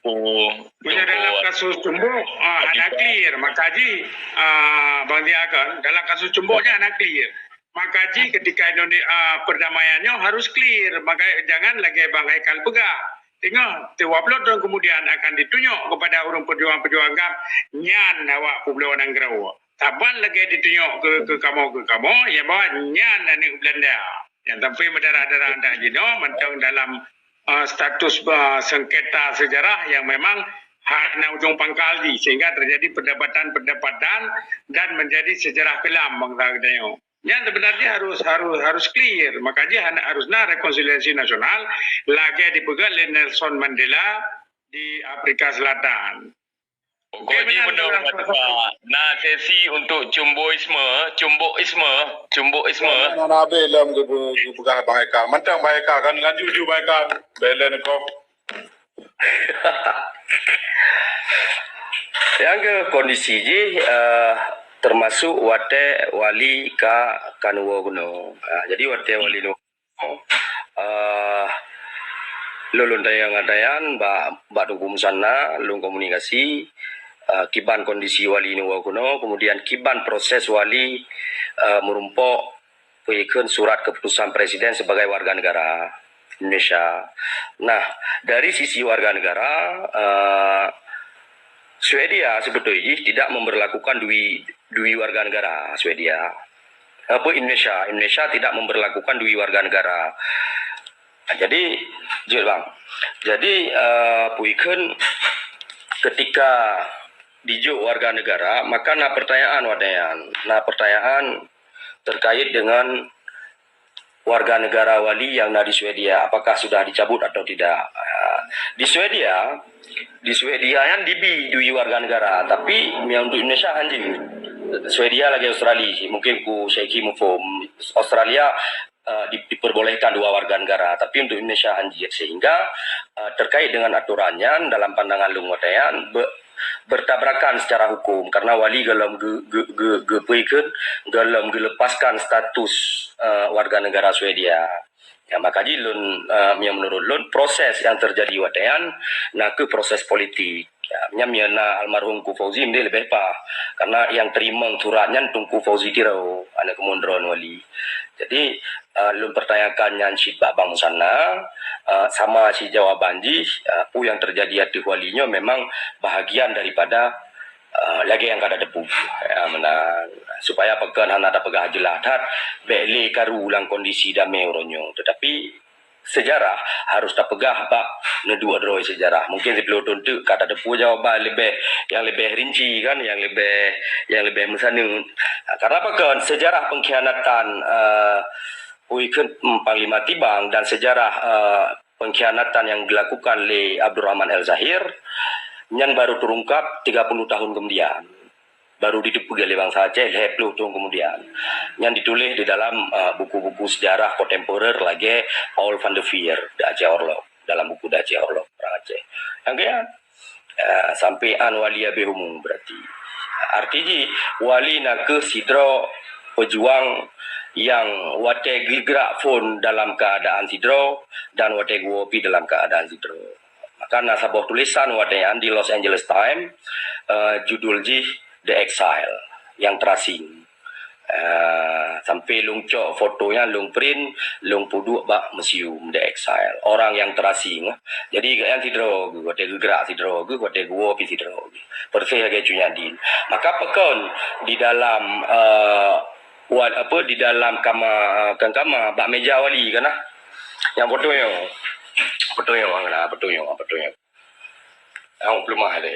oh, meunyoe dalam Teungku kasus cumbu, ah, hana Abdullah. Clear. Maka jih, ah, Bang Dia kan, dalam kasus cumbu nyan hana clear. Maka jih ketika Indonesia, uh, perdamaian nyoe harus clear. Maka jangan lagée Bang Haikal peugah. Tengok, dua puluh tahun kemudian akan ditunyok kepada ureuëng pejuang-pejuang GAM, nyan awak peubloe nanggroe. Saban lagée ditunyok ke, ke kamoe, ke kamoe, ya bahwa nyan aneuëk Belanda. Nyang sampai berdarah-darah dah jinoe, mantong dalam, uh, status, uh, sengketa sejarah yang memang hana ujung pangkal jih, sehingga terjadi perdebatan-perdebatan dan menjadi sejarah kelam bangsa kita nyoe. Nyan sebenarnya harus, harus, harus clear. Maka jih hana, harus na rekonsiliasi nasional, lagée dipeugah lé Nelson Mandela di Afrika Selatan. Pokok jih meunoe, na sesi untuk cumboisme, cumboisme, cumboisme. Nah, nah, habéh lom geupeugah Bang Eka. Mantong Bang Eka kan, lanjut ju Bang Eka. Belen kok. Nyang keu kondisi jih, eh, termasuk watée wali ka, ka neuwoe keunoe. Ah, jadi watée wali neuwoe, eh, lôn, lôn tanyong-tanyong bak, bak Teungku Musanna, lôn komunikasi, eh, kiban kondisi wali neuwoe keunoe, kemudian kiban proses wali, eh, meurumpok peue kheun surat keputusan presiden sebagai warga negara Indonesia. Nah, dari sisi warga negara, eh, Swedia sebetulnya tidak memberlakukan dui, dui warga negara Swedia. Apa Indonesia? Indonesia tidak memberlakukan dui warga negara. Nah, jadi, jeuet bang. Jadi, eh, peue kheun ketika dijok warga negara, maka na pertanyaan watée nyan. Na pertanyaan terkait dengan warga negara wali yang na di Swedia, apakah sudah dicabut atau tidak? Ah, di Swedia, di Swedia nyan dibi dui warga negara, tapi yang untuk Indonesia hanjeuet. Swedia lagée Australia, mungkin ku Syeikh mufhum. Australia, eh, di, diperbolehkan dua warga negara, tapi untuk Indonesia hanjeuet, sehingga, eh, terkait dengan aturan nyan dalam pandangan lôn watée nyan, be-, bertabrakan secara hukum karena wali golom ge-, ge-, ge-, geupeue kheun, golom geulepaskan status, eh, warga negara Swedia. Ya, maka jih lôn, eh, yang menurut lôn, proses yang terjadi watée nyan na kheueh proses politik. Ya, nyan meunyoe na almarhum Teungku Fauzi mending leubeh paih. Karena yang teurimong surat nyan Teungku Fauzi Tiro, aneuëk keumundron wali. Jadi, eh, lôn pertanyakan nyan cit bak Bang Musanna, eh, sama cit jawaban jih, eh, peue yang terjadi ateueh wali nyoe memang bahagian daripada, eh, lagée nyang ka tateupeu. Ya, meunan. Supaya pakon hana tapeugah jeulaih that, bék lé karu lam kondisi damé uroe nyoe. Tetapi sejarah harus tapeugah bak neuduek droe sejarah. Mungkin siplôh thon teuk ka tateupeu jawaban leubeh, nyang leubeh rinci kan, nyang leubeh, nyang leubeh meusaneut. Karena pakon sejarah pengkhianatan, eh, peue kheun, hmm, Panglima Tibang dan sejarah, eh, pengkhianatan yang dilakukan lé Abdurrahman El Zahir nyan baru terungkap tiga puluh tahun kemudian. Baru diteupeu lé bansa Aceh lhée ploh thon kemudian. Nyan dituléh di dalam, eh, buku-buku sejarah kontemporer lagée Paul van der Veer, The Aceh Oorlog, dalam buku The Aceh Oorlog, perang Aceh. Nyang keu nyan, eh, sampoe án wali habéh umu berarti. Arti jih, wali na kheueh sidroe pejuang nyang watée geugrak phon dalam keuadaan sidroe dan watée geuwoe pih dalam keuadaan sidroe. Maka na saboh tulisan watée nyan di Los Angeles Times, eh, judul jih The Exile, yang terasing. Eh, sampoe lôn cok foto nyan, lôn print, lôn peuduek bak museum The Exile. Orang yang terasing. Jadi, gobnyan sidroe geuh, watée geugrak sidroe geuh, watée geuwoe pih sidroe geuh. Persis lagée Cut Nyak Dien. Maka pakon di dalam, eh, wat, apa, di dalam kama, kan kama, bak meja wali kan, ah. Nyang foto nyoe. Foto nyoe, ah, foto nyoe, foto nyoe. Nyang peuleumah lé.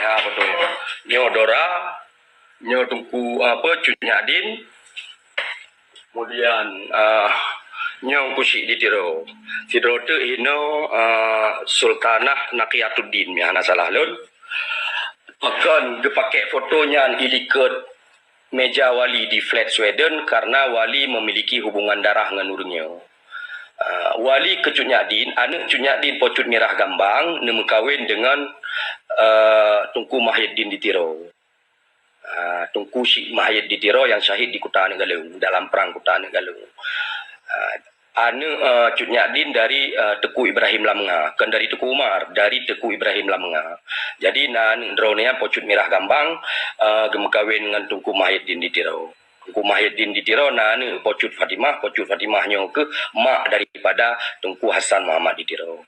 Ya, foto nyoe. Nyoe Dora, nyoe Teungku, apa, Cut Nyak Dien. Kemudian, ah, nyoe Teungku Chik di Tiro. Sidroe teuk inoe, ah, Sultanah Naqiyatuddin, meunyo hana salah lôn. Pakon geupakék foto nyan i likot meja wali di flat Sweden karena wali memiliki hubungan darah ngon ureuëng nyoe. Ah, wali keu Cut Nyak Dien, aneuëk Cut Nyak Dien Po Cut Mirah Gambang neumeukawen deungon, eh, Teungku Mahyuddin di Tiro. Ah, Teungku Chik Mahyuddin di Tiro yang syahid di Kuta Aneuk Galeueng, dalam perang Kuta Aneuk Galeueng. Ah, aneuëk, eh, Cut Nyak Dien dari, eh, Teungku Ibrahim Lam Nga, kon dari Teungku Umar, dari Teungku Ibrahim Lam Nga. Jadi, na aneuëk droeneuh nyan Po Cut Mirah Gambang, eh, geumeukawen ngon Teungku Mahyuddin di Tiro. Teungku Mahyuddin di Tiro na aneuk Po Cut Fatimah, Po Cut Fatimah nyoe keuh mak daripada Teungku Hasan Muhammad di Tiro.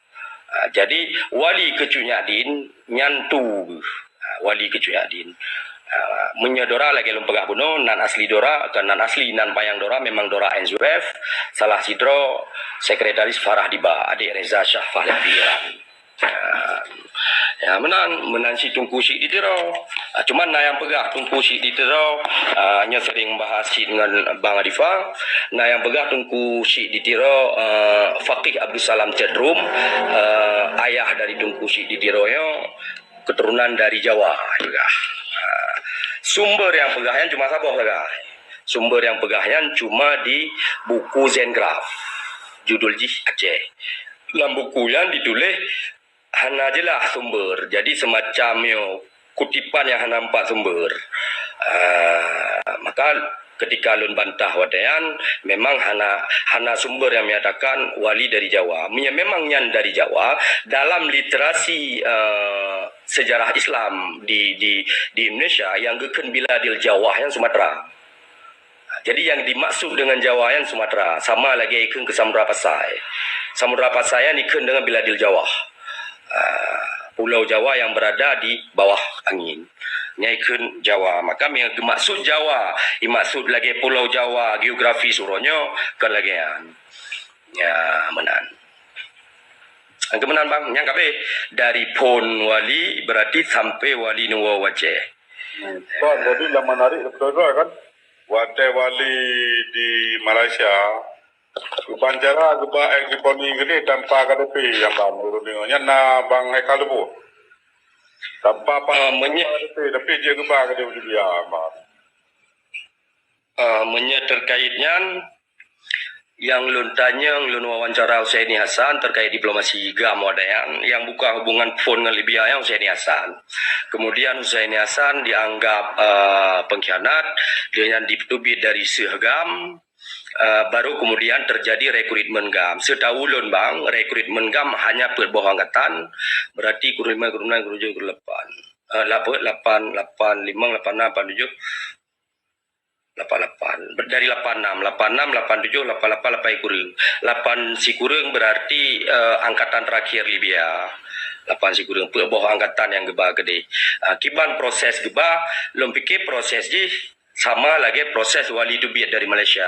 Ah, jadi, Wali Keucunyadin nyan tu geuh. Ah, Wali Keucunyadin. Ah, meunyoe Dora lagèe lôn peugah bunoe, nan asli Dora, kon nan asli, nan panyang Dora memang Dora N Z U F, salah sidroe sekretaris Farah Diba, adék Reza Shah Pahlavi Iran. Ah, ya, meunan, meunan si Teungku Chik di Tiro. Ah, cuman na nyang peugah Teungku Chik di Tiro, ah, nyoe sering bahas cit ngon Bang Adifa. Na nyang peugah Teungku Chik di Tiro, ah, Faqih Abdussalam Cedrum, ah, ayah dari Teungku Chik di Tiro nyoe keturunan dari Jawa juga. Ah, sumber nyang peugah nyan cuma saboh sagai. Sumber nyang peugah nyan cuma di buku Zengraph. Judul jih Aceh. Lam buku nyan dituléh hana jeulaih sumber. Jadi, semacam nyoe, kutipan nyang hana empat sumber. Ah, maka ketika lôn bantah watèe nyan, memang hana, hana sumber nyang menyatakan wali dari Jawa. Meunyoe memang nyan dari Jawa, dalam literasi, eh, sejarah Islam di, di, di Indonesia, nyang geukheun biladil Jawah nyan Sumatera. Jadi, nyang dimaksud dengan Jawa nyan Sumatera, sama lagèe ikheun keu Samudra Pasai. Samudra Pasai nyan ikheun dengan biladil Jawah. Ah, Pulau Jawa yang berada di bawah angin. Nyan ikheun Jawa. Maka, meunyoe geumaksud Jawa, imaksud lagèe Pulau Jawa, geografi uroe nyoe, kon lagèe nyan. Ya, meunan. Nyang keu meunan, Bang, nyang ka abéh dari phon wali, berarti sampai wali neuwoe u Aceh. Hmm. Kon, jadi lam menarik, betul kan? Watèe wali di Malaysia, geubancara geuba Ex Ripoli keudéh tanpa K T P nyang ban ureueng nyoe. Nyan na Bang Haikal Lubôh. Tanpa pa-, Ah, meunyoe tanpa K T P, tapi jeuet geuba keudéh u Libya, Bang. Ah, meunyoe terkait nyan, nyang lôn tanyong, lôn wawancara Husaini Hasan terkait diplomasi GAM watèe nyan, nyang buka hubungan phon ngon Libya nyan Husaini Hasan. Kemudian Husaini Hasan dianggap, eh, pengkhianat, dia nyan diteubiet dari seuh GAM, eh, baru kemudian terjadi rekrutmen GAM. Seutahu lôn, Bang, rekrutmen GAM hanya peuet boh angkatan, berarti kureueng lima, kureueng enam, kureueng tujuh, kureueng lapan. Eh, lapan, lapan, lapan, limong, lapan enam, lapan tujuh, lapan lapan. Dari lapan enam, lapan enam, lapan tujuh, lapan lapan, lapan sikureueng. Lapan sikureueng berarti, eh, angkatan terakhir Libya. Lapan sikureueng, peuet boh angkatan nyang geuba keudéh. Ah, kiban proses geuba, lôn pike proses jih sama lagèe proses wali teubiet dari Malaysia.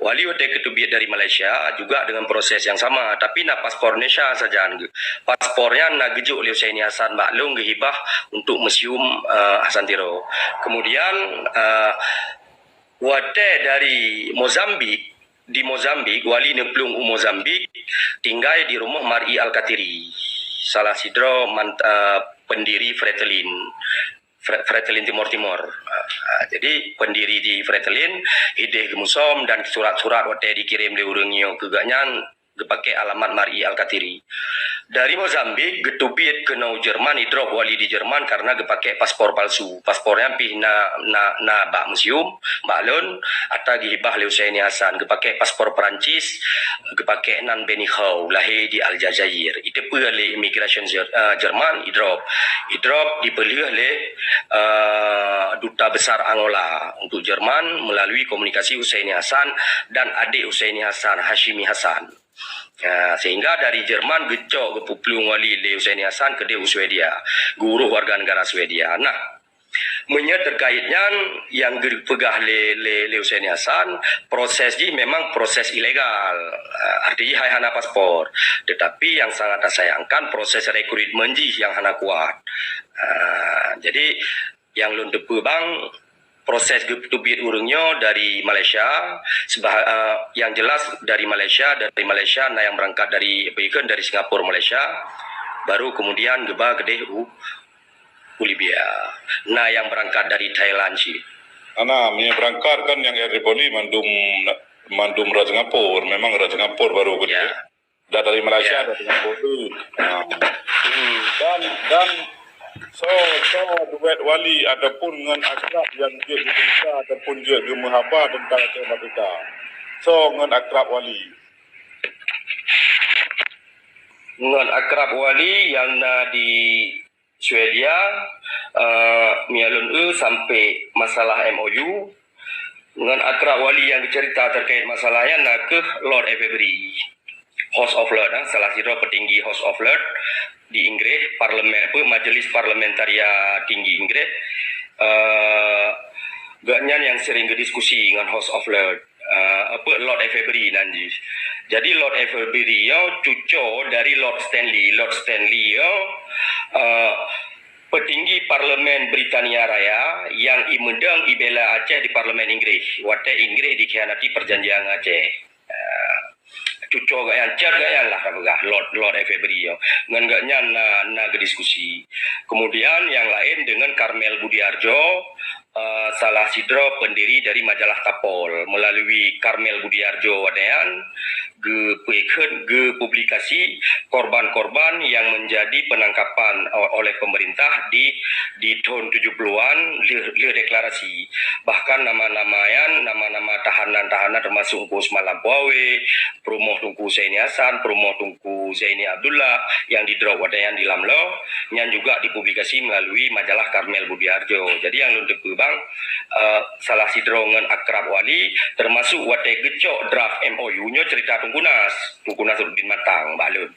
Wali watèe geuteubiet dari Malaysia juga dengan proses yang sama, tapi na paspor Indonesia sajan. Paspor nyan na geujok lé Husaini Hasan bak lôn, geuhibah untuk Museum, eh, Hasan Tiro. Kemudian, eh, watèe dari Mozambik, di Mozambik, wali neuplueng u Mozambik, tinggai di rumoh Mar'i Alkatiri, salah sidroe mant-, eh, pendiri Fretilin. Fre-, Fretilin Timor Timur. Ah, jadi, pendiri di Fretilin, idéh geumusom dan surat-surat watèe dikirém lé ureueng nyoe keu gobnyan geupakè alamat Mar'i Alkatiri. Dari Mozambik geuteubiet keunoe Jerman, idrop wali di Jerman karena geupakè paspor palsu. Paspor nyan pih na, na, na bak museum, bak lôn, ata geuhibah lé Husaini Hasan, geupakè paspor Perancis, geupakè nan Benikhou, lahé di Aljazair. Iteupeue lé immigration Jer-, eh, Jerman, idrop. Idrop dipeulheueh lé, eh, Duta Besar Angola untuk Jerman melalui komunikasi Husaini Hasan dan adék Husaini Hasan, Hashimi Hasan. Ya, sehingga dari Jerman geucok, geupeuplueng wali lé Husaini Hasan keudéh u Swedia, geuurôh warga negara Swedia. Nah, meunyoe terkait nyan nyang geupeugah lé, lé, lé Husaini Hasan, proses jih memang proses ilegal. Ah, arti jih hai hana paspor. Tetapi nyang sangat tasayangkan proses rekrutmen jih nyang hana kuat. Ah, jadi nyang lôn teupeue, Bang, proses geuteubiet ureueng nyoe dari Malaysia, seba-, eh, yang jelas dari Malaysia, dari Malaysia na nyang berangkat dari, apa ikheun, dari Singapura, Malaysia, baru kemudian geuba keudéh u, u Libya. Na nyang berangkat dari Thailand cit. Ana, meunyoe berangkat kan nyang Air Tripoli mandum, mandum rat Singapura, memang rat Singapura baru keudéh. Ya. Dah dari Malaysia, ya, dah dari Singapura tu. Ha. Hmm. Dan, dan so, so duet wali ataupun ngon akrab nyang jeuet geucerita ataupun jeuet geumeuhaba teuntang Aceh Merdeka. So ngon akrab wali. Ngon akrab wali nyang na di Swedia, eh, meunyoe lôn eu sampai masalah M O U, Ngon akrab wali nyang geuceurita terkait masalah nyan nakeuh Lord Avebury, House of Lords, ah, salah sidroe peutinggi House of Lords di Inggréh, parlemen, apa, Majelis Parlementaria Tinggi Inggréh. Eh, gobnyan nyang sering geudiskusi ngon House of Lords, eh, apa, Lord Avebury nan jih. Jadi Lord Avebury nyoe cuco dari Lord Stanley. Lord Stanley nyoe, eh, peutinggi Parlemen Britania Raya nyang imeudong ibela Aceh di Parlemen Inggréh watée Inggréh dikhianati perjanjian Aceh. Eh, cuco gobnyan, cat gobnyan lah ka peugah Lord, Lord Avebury nyoe. Ngon gobnyan na, na geudiskusi. Kemudian nyang laén deungon Karmel Budiarjo, eh, salah sidroe pendiri dari majalah Tapol. Melalui Karmel Budiarjo watée nyan, geupeukheun, geupublikasi korban-korban nyang menjadi penangkapan o-, oleh pemerintah di, di thon tujuh puluhan lheueh, lheueh deklarasi. Bahkan nama-nama nyan, nama-nama tahanan-tahanan termasuk Teungku Usman Lampu Awe, peurumoh Teungku Zaini Hasan, peurumoh Teungku Zaini Abdullah nyang didrop watée nyan di Lamlo, nyan juga dipublikasi melalui majalah Karmel Budiarjo. Jadi nyang lôn teupeue bang, eh, salah sidroe ngon akrab wali, termasuk watée geucok draft M O U nyoe cerita Teungku Nas, Teungku Nasruddin Matang bak lôn.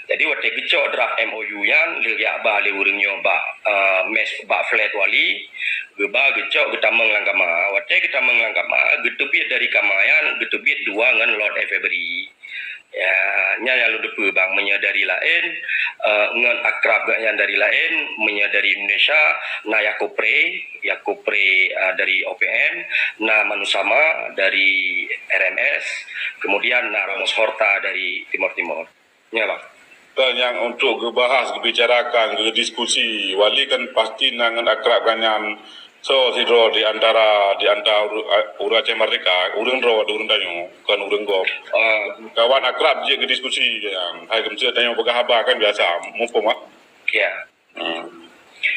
Jadi watée geucok draft M O U nyan, lheueh geujak ba lé ureuëng nyoe bak, eh, mes, bak flat wali, geuba geucok geutamong lam kama. Watée geutamong lam kama, geuteubiet dari kama nyan, geuteubiet dua ngon Lord Avebury. Ya, nyan nyang lôn teupeue bang, meunyoe dari laén, eh, ngon akrab gobnyan dari laén, meunyoe dari Indonesia, na Yakub Prey, Yakub Prey, eh, dari O P M, na Manusama dari R M S, kemudian na Ramos Horta dari Timor Timur. Ya bang. Dan nyang untuk geubahas, geubicarakan, geudiskusi, wali kan pasti na ngon akrab gobnyan. So, sidroe di antara, di antara ureuëng Aceh Merdeka, ureuëng droe, ureuëng tanyoe, bukan ureuëng gob. Ah. Kawan akrab jeuet geudiskusi, hai keumeuseuet tanyoe peugah haba kan biasa, muphom ah. Ya. Hmm.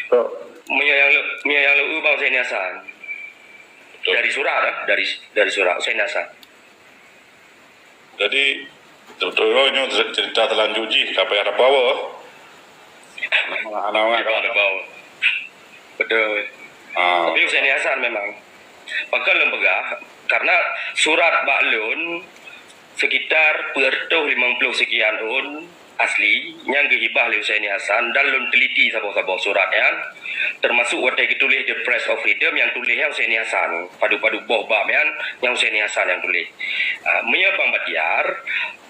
So, meunyoe nyang le-, meunyoe nyang leueu bang Zaini Hasan. Betul. Dari surat ah, dari, dari surat Zaini Hasan. Jadi, betul-betul nyoe cerita terlanjur jih, ka payah tabawa. Anak-anak kalau ada bau. Betul. Ah. Tapi Zaini Hasan memang. Pakon lôn peugah, karena surat bak lôn sekitar peuet reutôh limong ploh sekian ôn asli nyang geuhibah lé Zaini Hasan dan lôn teliti saboh-saboh surat nyan, termasuk watée geutuléh The Press of Freedom nyang tuléh nyang Zaini Hasan, padub-padub boh bab nyan nyang Zaini Hasan nyang tuléh. Ah, meunyoe Bang Batiar,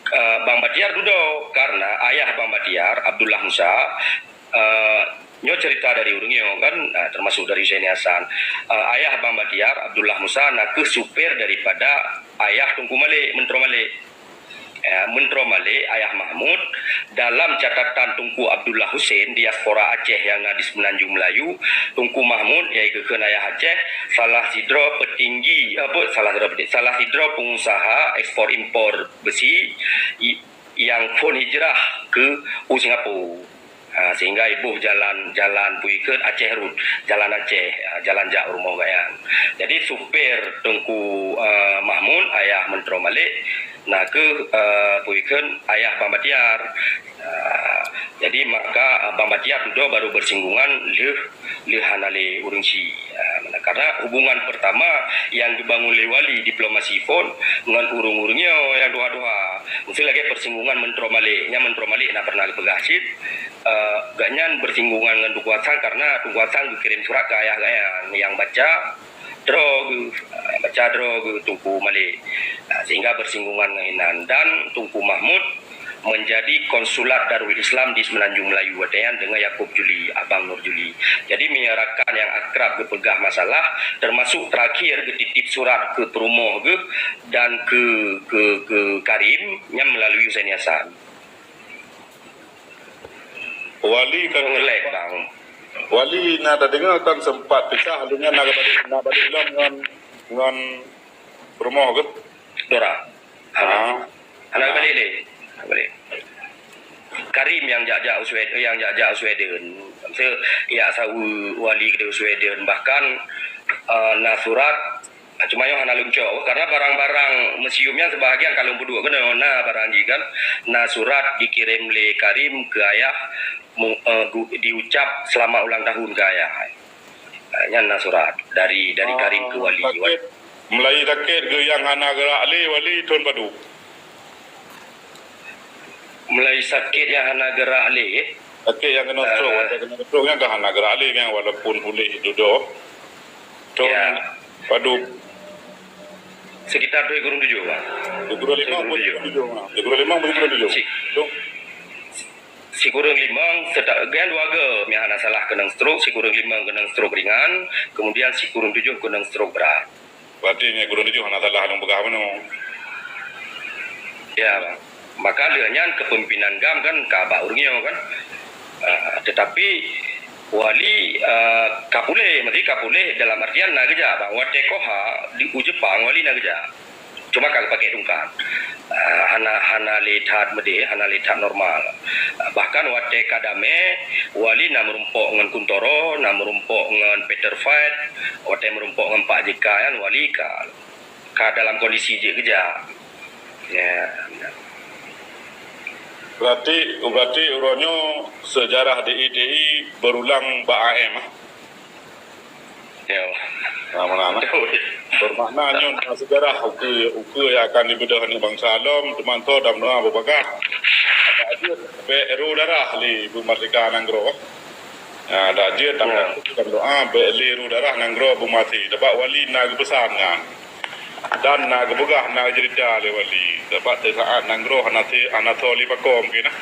eh, Bang Batiar dudoe, karena ayah Bang Batiar, Abdullah Musa, eh, nyoe cerita dari ureuëng nyoe kan, eh, termasuk dari Zaini Hasan. Eh, ayah Bang Batiar, Abdullah Musa, nakeuh supir daripada ayah Teungku Malik, Meuntroe Malik. Eh, Meuntroe Malik, ayah Mahmud, dalam catatan Teungku Abdullah Hussein, diaspora Aceh nyang na di Semenanjung Melayu, Teungku Mahmud, nyang geukheun ayah Aceh, salah sidroe peutinggi, apa, salah sidroe peutinggi, salah sidroe peungusaha ekspor impor beusi i-, nyang phon hijrah keu u Singapura. Ha, sehingga iboh jalan, jalan peue kheun Aceh Road, jalan Aceh, ha, jalan jak rumoh gobnyan. Jadi supir Teungku, eh, Mahmud, ayah Meuntroe Malik, nakeuh, eh, peue kheun ayah Bang Batiar. Ah, jadi maka, ah, Bang Batiar dudoe baru bersinggungan lheueh, lheueh hana lé ureuëng chik. Ah, karena hubungan pertama nyang geubangun lé wali diplomasi phon ngon ureuëng-ureuëng nyoe nyang tuha-tuha. Miseu lagée persinggungan Meuntroe Malik. Nyan Meuntroe Malik na pernah geupeugah cit, eh, gobnyan bersinggungan ngon Teungku Hasan karena Teungku Hasan geukirém surat keu ayah gobnyan nyang baca droe geuh, eh, baca droe geuh Teungku Malik. Ah, sehingga bersinggungan ngon inan dan Teungku Mahmud menjadi konsulat Darul Islam di Semenanjung Melayu watée nyan deungon Yakub Juli, Abang Nur Juli. Jadi meunyoe rakan nyang akrab geupeugah masalah, termasuk terakhir geutitip surat keu peurumoh geuh dan keu, keu, keu Karim, nyan melalui Husaini Hasan. Wali kan ngelek, Bang. Wali na tadeungoe kan sempat pisah, lheueh nyan na balik, na balik lom ngon, ngon peurumoh geuh? Dora. Ah. Hana balik lé. Hana balik. Karim nyang jak-jak u Sweden, nyang jak-jak u Sweden. Maksud, jak saweue wali keudeh u Sweden. Bahkan, eh, na surat, cuma nyoe hana lôn cok. Karena barang-barang museum nyan sebahagian ka lôn peuduek keunoe. Na barang jih kan. Na surat dikirém lé Karim keu ayah, mu-, eh, gu-, diucap selamat ulang tahun keu ayah. Ah, nyan na surat dari, dari Karim keu wali. Ah, sakét. Mulai sakét geuh nyang hana geurak lé Wali thon padub? Mulai sakét nyang hana geurak lé? Sakét nyang keunoe stroke, eh, watèe keunoe stroke nyan ka hana geurak lé nyan, walaupun puléh dudoe. Thon, ya, padub? Sekitar dua kureueng tujoh, Bang. Dua kureueng limong, dua kureueng tujoh. Dua kureueng limong, dua kureueng tujoh. Si-, sikureueng limong, seta-, gen dua geuh, nyang hana salah keunong stroke, sikureueng limong keunong stroke ringan, kemudian sikureueng tujoh keunong stroke berat. Berarti nyan kureueng tujoh hana salah lôn peugah bunoe. Ya, Bang. Maka lheueh nyan kepemimpinan GAM kan ka bak ureueng nyoe kan. Ah, tetapi Wali, ah, ka puléh, maksudnya ka puléh dalam artian na geujak, Bang. Watèe koha di u Jepang, Wali na geujak. Cuma ka geupakèk tungkat. Ah, hana, hana lé that meudéh, hana lé that normal. Ah, bahkan watèe ka damé, Wali na meurumpok ngon Kuntoro, na meurumpok ngon Peter Fiat, watèe meurumpok ngon Pak J K nyan, Wali ka, ka dalam kondisi jeuet geujak. Ya. Berarti, berarti uroe nyoe sejarah D I T I berulang bak A M, ah? Ya. Nah, meunan, nah. Bermakna nyoe na sejarah ukeue, ukeue nyang akan dibeudôh aneuk bansa lom, teuma tô dan meudoa beubagaih. Adak jeuet bèk ru darah lé beumeurdeka nanggroe. Ya, adak jeuet dan, ya, dan meudoa bèk lé ru darah nanggroe beumaté. Sabab Wali na geupeusan nyan. Dan na geupeugah, na geuceurita lé Wali. Sabab teusaat nanggroe hana, hana soe lé bak kong mungken, nah.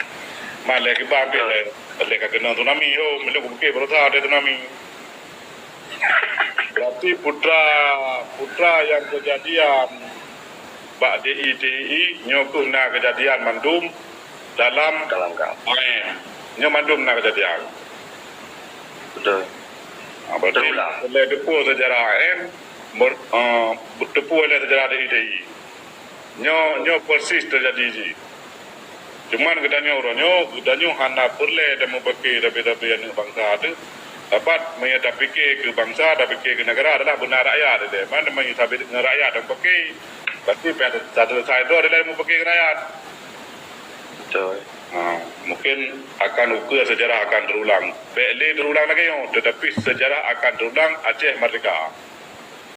Man lé kiban pih, ya, lé, lé ka keunong tsunami, ho, meunyoe kupiké baroesa ada tsunami. Berarti putra, putra nyang keujadian bak D I T I nyoe keuh na keujadian mandum dalam, dalam GAM. A M. Nyoe mandum na keujadian. Betul. Ha, berarti terulang. Lé teupeu sejarah A M, ber-, eh, teupeu lé sejarah D I T I. Nyoe, nyoe persis teujadi jih. Cuman geutanyoe uroe nyoe, geutanyoe hana peureulèe dan meupaké rabe-rabe aneuk bansa teuh. Sabab meunyoe tapiké keu bansa, tapiké keu negara adalah beuna rakyat ilèe. Man meunyoe sabé ngon rakyat dan paké, berarti payah ta-, taseuleusoe droe ilèe meupaké keu rakyat. Betul. Ha, mungkin akan ukeue sejarah akan terulang. Bèk lé terulang lagèe nyoe, tetapi sejarah akan terulang Aceh merdeka.